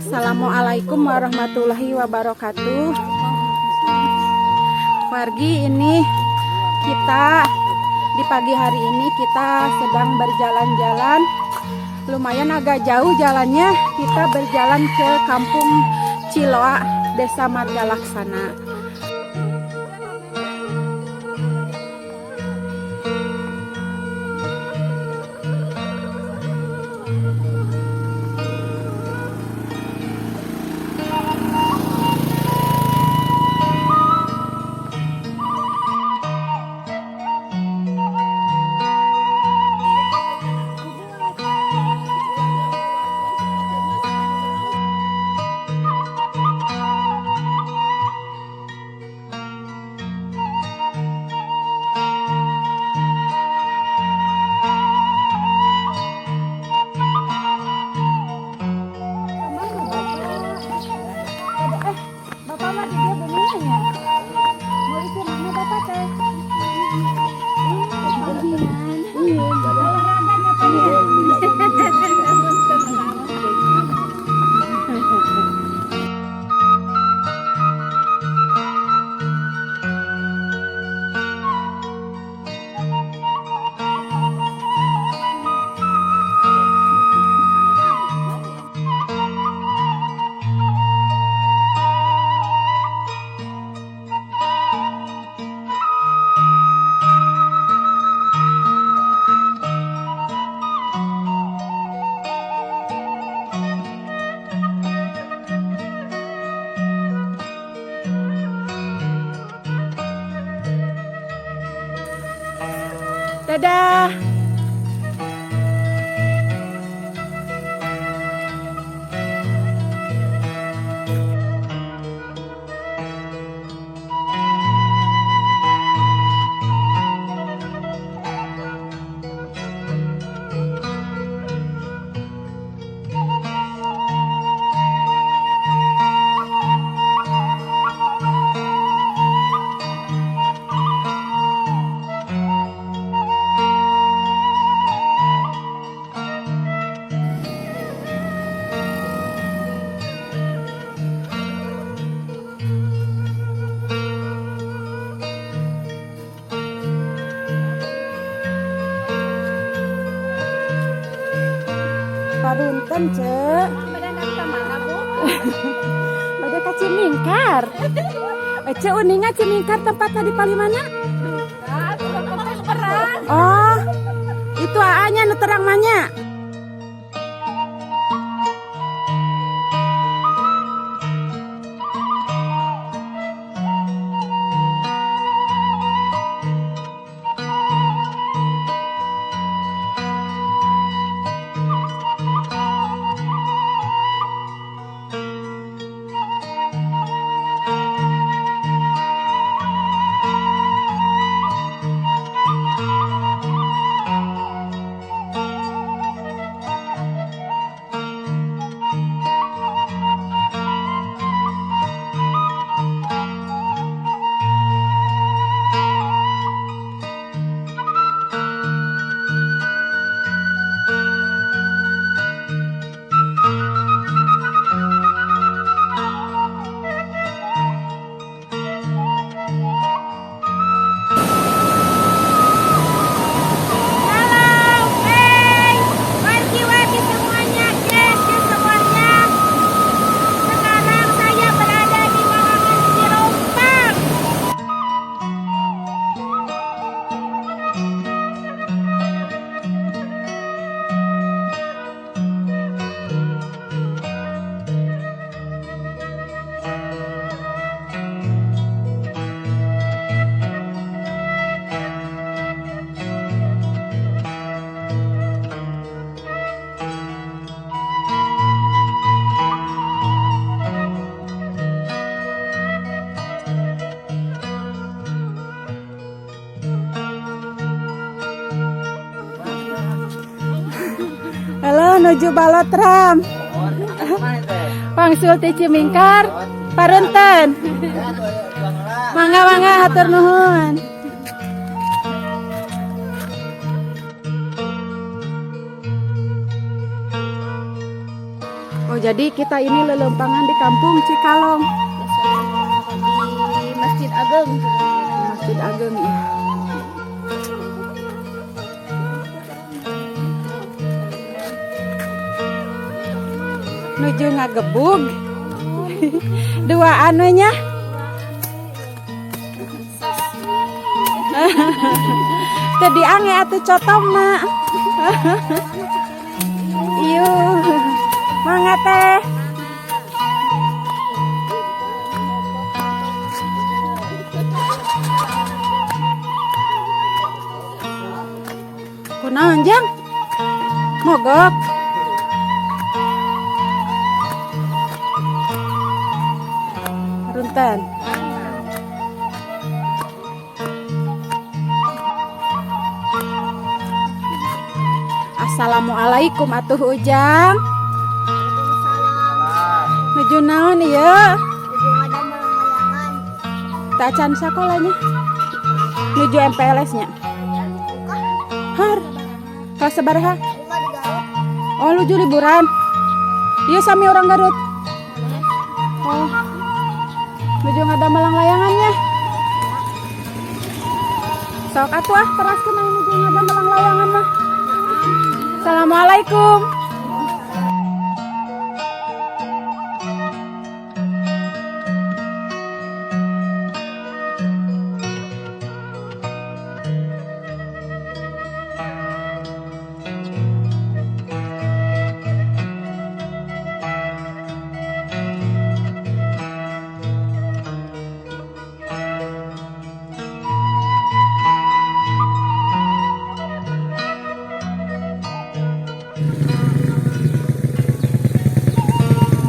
Assalamualaikum warahmatullahi wabarakatuh. Wargi, ini kita di pagi hari ini kita sedang berjalan-jalan. Lumayan agak jauh jalannya. Kita berjalan ke Kampung Ciloa, Desa Margalaksana. Eh, Bapak mah di dieu beuningan ya? Mau itu mana Bapak teh? Panggilan. Olahraganya, Pak, ya? Dadah. Parunten, Cek. Bade ka mana, Bu? Bade ka Cimingkar. Eh, Cek, uninga Cimingkar tempatnya di paling mana? Oh, itu AA-nya nu terang mah nya. Halo, hey, wargi-wargi semuanya, guys, guys semuanya. Sekarang saya berada di Lahangan Cirompang. Halo, nuju Balotram. Wangsul ti Cimingkar, Parunten. Mangga, mangga, hatur nuhun. Oh, jadi kita ini lelempangan di kampung Cikalong. Di Masjid Ageng. Masjid Ageng ya. Nuju ngagebug. Dua anunya. Teu diange atuh cotongna. Ieu. Mangga, Teh. Kunaon, Jang? Mogok. Runten. Assalamualaikum atuh, Ujang. Nuju naon ieu? Nuju ngadamel layangan. Teu acan sakolanya. Nuju MPLS nya. Har. Kelas sabaraha? Buka di Garut. Oh, nuju liburan. Iya, sami orang Garut. Oh. Nuju ngadamel layangannya. Sok atuh ah, teraskeun anu nuju ngadamel layangan mah. Assalamualaikum.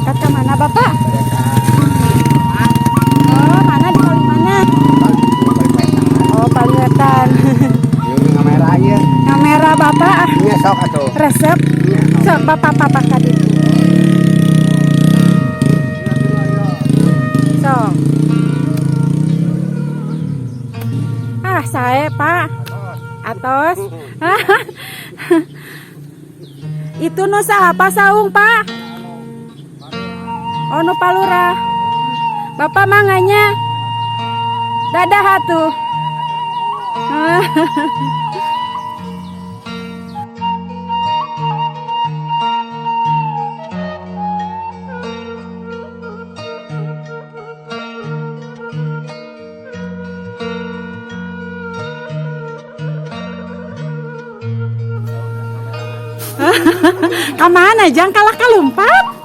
Kata mana, Bapak? Oh, mana di paling mana? Oh, Paliwetan. Kamera aja. Kamera Bapak. Nya, sok atuh. Resep. Sok Bapak papa ka ditu. Sok. Ah, saya Pak. Atos. Itu nu saha saung, Pak? Oh, nu Pa Lurah. Bapak manganya. Dadah atuh. Kamana, Jang, kalah kalumpat?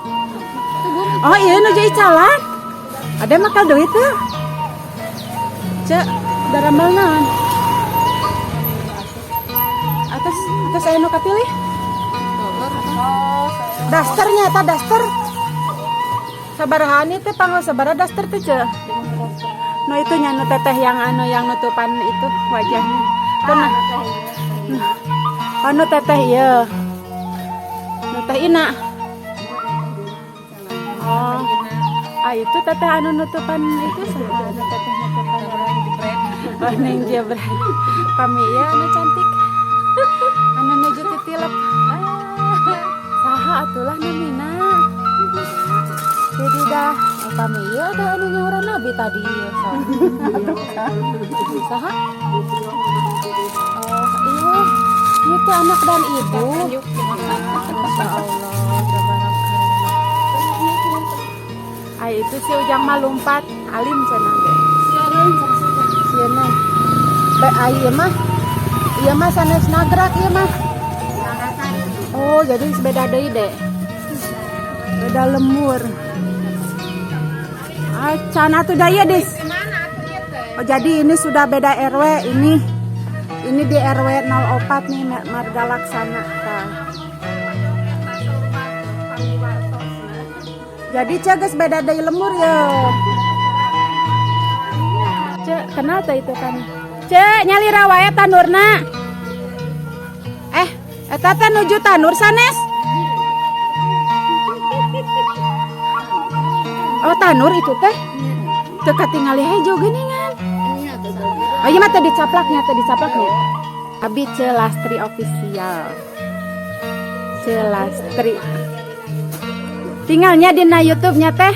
Oh iya, nuju icalan. Ada makal duit tuh. Cek, daramel naon? Atas atas aya nu kapilih? Dasternya eta daster. Sabaraha teh panggo sabaraha daster teh, Cek? No itu nya nu teteh yang anu yang nutupan itu wajahnya. Kunaon? Oh, nu teteh ieu. Nu teh Ina. Oh. Ah, itu teteh anu nutupan itu saha anu teteh nutupan? Oh, Neng Jebret. Pami ieu anu cantik. Anu nuju titilep. Saha atulah namina. Jadi dah, oh, pami ieu ada anu nyauran nabi tadi ieu saha. Saha? Oh, iya. Itu anak dan ibu. Masya Allah, tabarakallah. Ah, itu si Ujang mah lumpat, alim cenah ge. Sieuna. Ba ah, ieu mah. Ieu mah sanes nagrak ieu mah. Oh, jadi beda deui deh. Beda lemur. Ah, can atuh da ieu, Dis. Oh, jadi ini sudah beda RW ini. Ini di RW 04 nih, Marga Laksana. Tah. Jadi cek geus beda deui lemur ya. Cek, kenal teh itu kan? Cek, nyalira wae tanurna. Eh, eta teh nuju tanur sanes? Oh, tanur itu teh. Teu katingali hejo geuningan. Oh iya mah teh dicaplaknya, teh dicaplaknya. Abi Celastri official. Celastri. Tinggalnya dina YouTube-nya teh.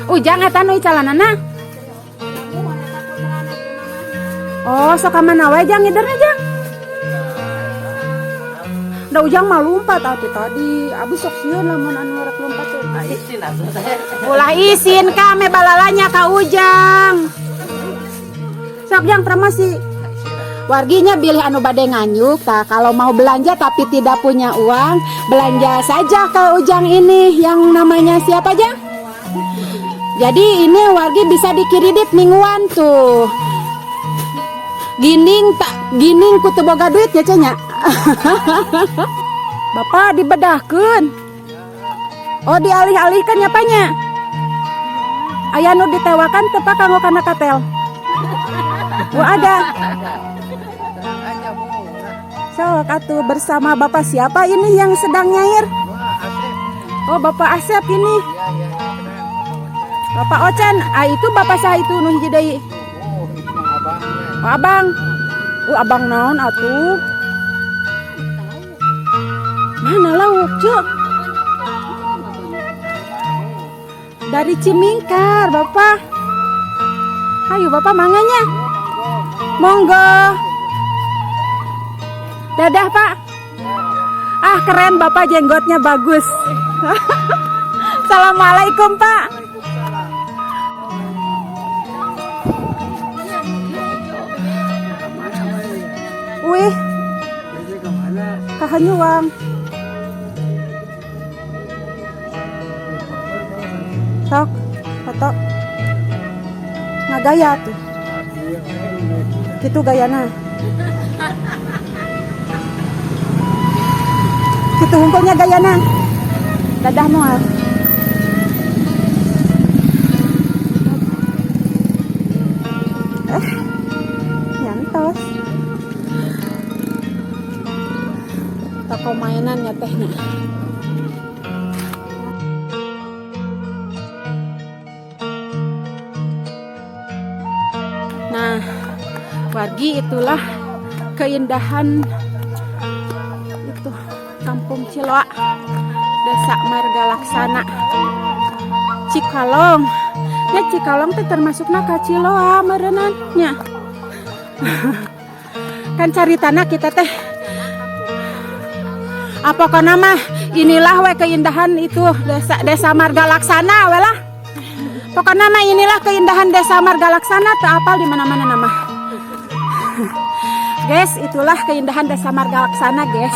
Ujang eta nu icalanana. Oh, sok ka mana wae, Jang, ngiderna, Jang? Da Ujang mah lumpat atuh tadi. Abi sok sieun lamun anu rek lumpat teh. Isin atuh teh. Ulah isin kame balalanya ka Ujang. Sok, Jang, promosi. Warginya bilih anu bade nganyuk, tah kalau mau belanja tapi tidak punya uang, belanja saja ke Ujang ini yang namanya siapa, Jang? Jadi ini wargi bisa dikredit mingguan tuh. Gining tak gining ku teu boga duit ya nya. Bapak dibedahkeun. Oh, dialih-alihkan ya, Pak, nya? Aya nu ditewakan teu, Pak, kanggo kana katel? Oh, ada. Sok atuh bersama Bapak siapa ini yang sedang nyair? Oh, Bapak Asep ini. Bapak Ocan, ah itu Bapak sah itu nu hiji deui? Oh, itu mah abangnya. Oh, abang. Oh, abang naon atuh? Mana lauk, Cuk? Dari Cimingkar, Bapak. Ayo Bapak manganya. Monggo. Dadah, Pak. Ah, keren Bapak jenggotnya bagus. Assalamualaikum, Pak. Wih, Jadi kemana? Ka Hanyuang. Sok, foto. Ngagaya tuh. Gitu gayana. Gitu hungkulnya gayana. Dadah moal. Eh, nyantos. Toko mainan ya teh nah. Nah, wargi, itulah keindahan itu Kampung Ciloa, Desa Marga Laksana, Cikalong. Ya, Cikalong teh termasukna ka Ciloa meureunan nya. Kan cari tanah kita teh. Apa nama inilah we keindahan itu desa desa Marga Laksana we lah. Pokoknya mah inilah keindahan Desa Marga Laksana, tak apal di mana-mana nama. Guys, itulah keindahan Desa Marga Laksana, guys.